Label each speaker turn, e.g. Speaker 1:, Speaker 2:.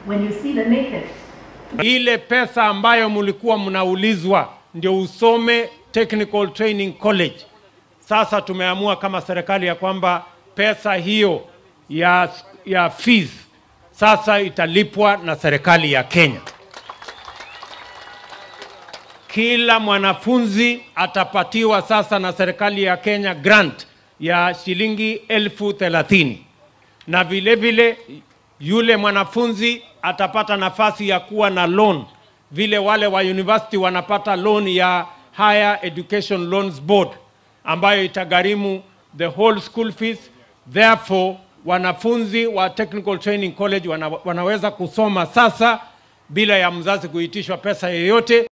Speaker 1: When you see the naked.
Speaker 2: Ile pesa ambayo mlikuwa mnaulizwa ndio usome Technical Training College, sasa tumeamua kama serikali ya kwamba pesa hiyo ya fees sasa italipwa na serikali ya Kenya. Kila mwanafunzi atapatiwa sasa na serikali ya Kenya grant ya shilingi 30,000, na vile vile yule mwanafunzi atapata nafasi ya kuwa na loan vile wale wa university wanapata loan ya Higher Education Loans Board ambayo itagharimu the whole school fees. Therefore, wanafunzi wa Technical Training College wanaweza kusoma sasa bila ya mzazi kuitishwa pesa yoyote.